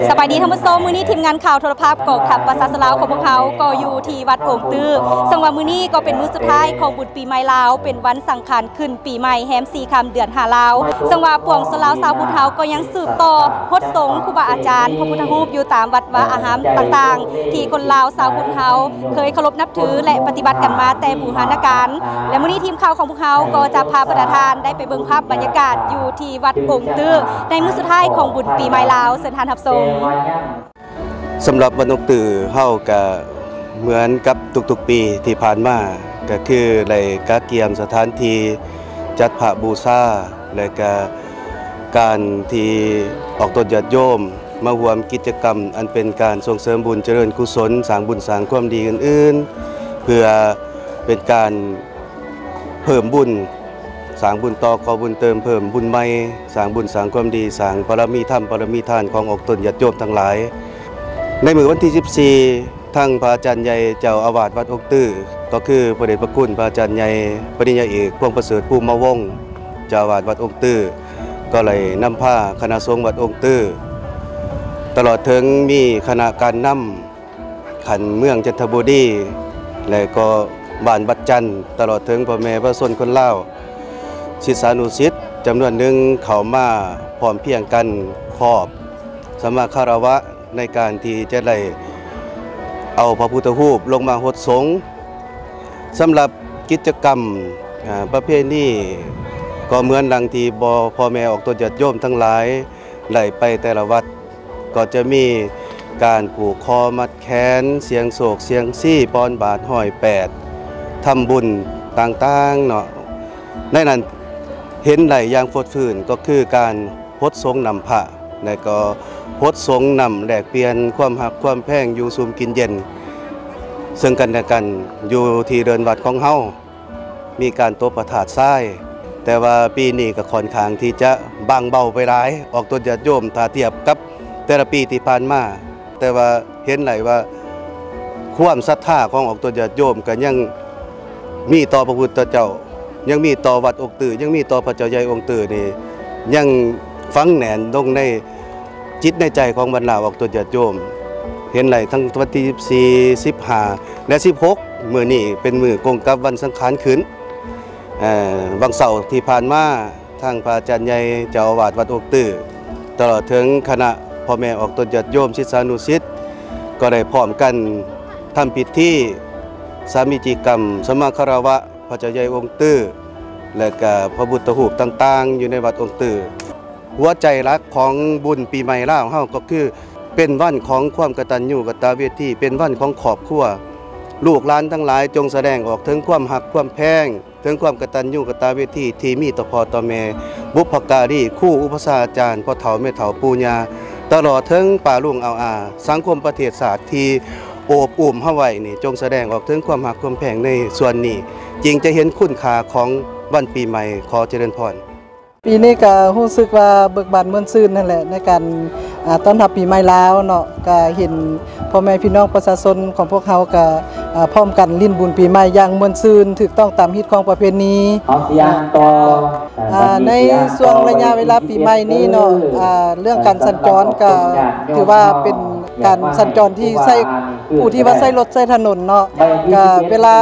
ສະບາຍດີທ່ານຜູ້ຊົມ, ມື້ນີ້ທີມງານຂ່າວໂທລະພາບກອງທັບປະຊາຊົນລາວຂອງພວກເຮົາກໍຢູ່ທີ່ວັດອົງຕື້, ເຊິ່ງວ່າມື້ນີ້ກໍເປັນມື້ສຸດທ້າຍຂອງບຸນປີໃໝ່ລາວ, ເປັນວັນສັງຂານຂຶ້ນປີໃໝ່ແຮມສີ່ຄ່ຳເດືອນຫ້າລາວ, ເຊິ່ງວ່າປວງຊົນລາວຊາວພຸດເຮົາກໍຍັງສືບຕໍ່ຫົດສົງຄູບາອາຈານ, ພະພຸດທະຮູບຢູ່ຕາມວັດວາອາຮາມຕ່າງໆ ທີ່ຄົນລາວຊາວພຸດເຮົາເຄີຍເຄົາລົບນັບຖື ແລະ ປະຕິບັດກັນມາແຕ່ບູຮານະການ. ແລະ ມື້ນີ້ທີມຂ່າວຂອງພວກເຮົາກໍຈະພາບັນດາທ່ານໄດ້ໄປເບິ່ງພາບບັນຍາກາດຢູ່ທີ່ວັດອົງຕື້ ໃນມື້ສຸດທ້າຍຂອງບຸນປີໃໝ່ລາວ. ເຊີນທ່ານຮັບຊົມ. ສຳລັບວັດອົງຕື້ເຮົາກະເໝືອນກັບທຸກໆປີທີ່ຜ່ານມາ, ກະຄືໄດ້ກະກຽມສະຖານທີ່ຈັດພະບູຊາ ແລະກະການທີ່ອອກຕົນຍາດໂຍມມາຮ່ວມກິດຈະກຳອັນເປັນການສົ່ງເສີມບຸນຈະເລີນກຸສົນ, ສ້າງບຸນສ້າງຄວາມດີອື່ນໆ ເພື່ອເປັນການເພີ່ມບຸນ, ສ້າງບຸນຕໍ່ ກໍ່ບຸນເຕີມ, ເພີ່ມບຸນໃໝ່, ສ້າງບຸນສ້າງຄວາມດີ, ສ້າງບາລະມີທຳ ບາລະມີທານຂອງອອກຕົນຍາດໂຍມທັງຫຼາຍ. ໃນມື້ວັນທີສິບສີ່ ທັງພະອາຈານໃຫຍ່ເຈົ້າອາວາດວັດອົງຕື້ ກໍຄືພະເດດພະຄຸນພະອາຈານໃຫຍ່ປະລິນຍາເອກ ພວງປະເສີດ ພູມມະວົງ ເຈົ້າອາວາດວັດອົງຕື້ ກໍໄດ້ນຳພາຄະນະສົງວັດອົງຕື້ ຕະຫຼອດເຖິງມີຄະນະການນຳຂັ້ນເມືອງຈັນທະບູລີ ແລະກໍບ້ານວັດຈັນ ຕະຫຼອດເຖິງພໍ່ແມ່ປະຊາຊົນຄົນລາວ ສິດສານຸສິດຈຳນວນໜຶ່ງເຂົ້າມາພ້ອມພຽງກັນ ຄອບສະມາຄາລະວະ ໃນການທີ່ຈະໄດ້ເອົາພະພຸດທະຮູບລົງມາຫົດສົງ. ສຳລັບກິດຈະກຳ ອາ ປະເພນີ ກໍເໝືອນດັ່ງທີ່ບໍ່ ພໍ່ແມ່ອອກຕົນຍາດໂຍມທັງຫຼາຍໄດ້ໄປແຕ່ລະວັດ, ກໍຈະມີການຜູກຄໍມັດແຂນ, ສ່ຽງໂຊກສ່ຽງຊີ, ປ່ອນບາດຮ້ອຍແປດ, ທຳບຸນຕ່າງໆເນາະ. ໃນນັ້ນເຫັນໄດ້ຢ່າງຟົດຟື້ນ ກໍຄືການ ຫົດສົງນ້ຳພະ ແລະກໍຫົດສົງນ້ຳແລກປ່ຽນຄວາມຮັກຄວາມແພງ ຢູ່ສຸມກິນເຢັນເຊິ່ງກັນແລະກັນ ຢູ່ທີ່ເດີ່ນວັດຂອງເຮົາ. ມີການຕົບພະທາດຊາຍ, ແຕ່ວ່າປີນີ້ກໍຂ້ອນຂ້າງທີ່ຈະບາງເບົາໄປຫຼາຍ ອອກຕົນຍາດໂຍມ ຖ້າທຽບກັບແຕ່ລະປີທີ່ຜ່ານມາ, ແຕ່ວ່າ ເຫັນໄດ້ວ່າຄວາມສັດທາຂອງອອກຕົນຍາດໂຍມກໍຍັງມີຕໍ່ພະພຸດທະເຈົ້າ, ຍັງມີຕໍ່ວັດອົງຕື້, ຍັງມີຕໍ່ພະເຈົ້າໃຫຍ່ອົງຕື້ນີ້ ຍັງຝັງແໜ້ນລົງໃນຈິດໃນໃຈຂອງບັນດາອອກຕົນຍາດໂຍມ. ເຫັນໄດ້ທັງວັນທີສິບສີ່ ສິບຫ້າ ແລະ ສິບຫົກ ມື້ນີ້ເປັນມື້ກົງກັບວັນສັງຂານຂຶ້ນ. ເອີ ວັນເສົາທີ່ຜ່ານມາ ທາງພະອາຈານໃຫຍ່ເຈົ້າອາວາດວັດອົງຕື້ ຕະຫຼອດເຖິງຄະນະພໍ່ແມ່ອອກຕົນຍາດໂຍມ ສິດສານຸສິດ ກໍໄດ້ພ້ອມກັນທຳພິທີສາມີຈິກຳ ສະມາຄາລະວະພະເຈົ້າໃຫຍ່ອົງຕື້ ແລະກະພະພຸດທະຮູບຕ່າງໆ ຢູ່ໃນວັດອົງຕື້. ຫົວໃຈຫຼັກຂອງບຸນປີໃໝ່ລາວເຮົາກໍຄື ເປັນວັນຂອງຄວາມກະຕັນຍູກະຕະເວທີ, ເປັນວັນຂອງຄອບຄົວ. ລູກຫຼານທັງຫຼາຍຈົ່ງສະແດງອອກເຖິງຄວາມຮັກຄວາມແພງ, ເຖິງຄວາມກະຕັນຍູກະຕະເວທີທີ່ມີຕໍ່ພໍ່ຕໍ່ແມ່, ບຸບພະກາລີ, ຄູອຸປະຊາອາຈານ, ພໍ່ເຖົ້າແມ່ເຖົ້າ, ປູ່ຍ່າ, ຕະຫຼອດເຖິງປ້າລຸງອາວອາ, ສັງຄົມປະເທດຊາດທີ່ໂອບອຸ້ມເຮົາໄວ້ນີ້ ຈົ່ງສະແດງອອກເຖິງຄວາມຮັກຄວາມແພງໃນສ່ວນນີ້, ຈຶ່ງຈະເຫັນຄຸນຄ່າຂອງວັນປີໃໝ່. ຂໍຈະເລີນພອນ. ປີນີ້ກໍຮູ້ສຶກວ່າເບີກບານມ່ວນຊື່ນຫັ້ນແຫຼະ ໃນການ ອາ ຕ້ອນຮັບປີໃໝ່ລາວເນາະ, ກໍເຫັນພໍ່ແມ່ພີ່ນ້ອງປະຊາຊົນຂອງພວກເຮົາກໍ ອາ ພ້ອມກັນຫຼິ້ນບຸນປີໃໝ່ຢ່າງມ່ວນຊື່ນ ຖືກຕ້ອງຕາມຮີດຄອງປະເພນີ. ອາ ໃນຊ່ວງໄລຍະເວລາປີໃໝ່ນີ້ເນາະ ອາ ເລື່ອງການສັນຈອນກໍຖືວ່າເປັນການສັນຈອນທີ່ໃຊ້ ຜູ້ທີ່ວ່າໃຊ້ລົດໃຊ້ຖະໜົນເນາະ ກະເວລາ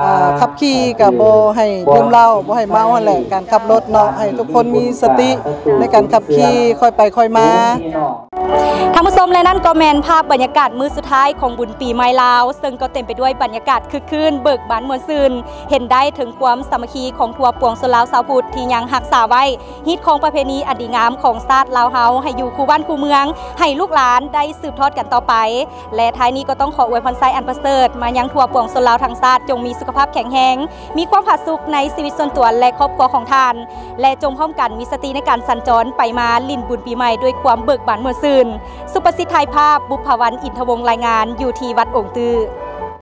ອາ ຂັບຂີ່ກະບໍ່ໃຫ້ດື່ມເຫຼົ້າ ບໍ່ໃຫ້ເມົາຫັ້ນແຫຼະ ການຂັບລົດເນາະ ໃຫ້ທຸກຄົນມີສະຕິໃນການຂັບຂີ່ ຄ່ອຍໄປຄ່ອຍມາ. ທ່ານຜູ້ຊົມ ແລະ ນັ້ນກໍແມ່ນພາບບັນຍາກາດມື້ສຸດທ້າຍຂອງບຸນປີໃໝ່ລາວ ເຊິ່ງກໍເຕັມໄປດ້ວຍບັນຍາກາດຄຶກຄື້ນ ເບີກບານມ່ວນຊື່ນ ເຫັນໄດ້ເຖິງຄວາມສາມັກຄີຂອງທົ່ວປວງຊົນລາວຊາວພຸດທີ່ຍັງຮັກສາໄວ້ ຮີດຄອງປະເພນີອັນດີງາມຂອງຊາດລາວເຮົາ ໃຫ້ຢູ່ຄູ່ບ້ານຄູ່ເມືອງ ໃຫ້ລູກຫຼານໄດ້ສືບທອດກັນຕໍ່ໄປ. ແລະ ທ້າຍນີ້ກໍຕ້ອງຂໍອວຍພອນໄຊອັນປະເສີດມາຍັງທົ່ວປວງຊົນລາວທັງຊາດ, ຈົ່ງມີສຸຂະພາບແຂງແຮງ, ມີຄວາມຜາສຸກໃນຊີວິດສ່ວນຕົວ ແລະ ຄອບຄົວຂອງທ່ານ, ແລະ ຈົ່ງພ້ອມກັນມີສະຕິໃນການສັນຈອນໄປມາຫຼິ້ນບຸນປີໃໝ່ດ້ວຍຄວາມເບີກບານມ່ວນຊື່ນ. ສຸປະສິດຖ່າຍພາບ, ບຸບພາວັນ ອິນທະວົງ ລາຍງານ ຢູ່ທີ່ວັດອົງຕື້.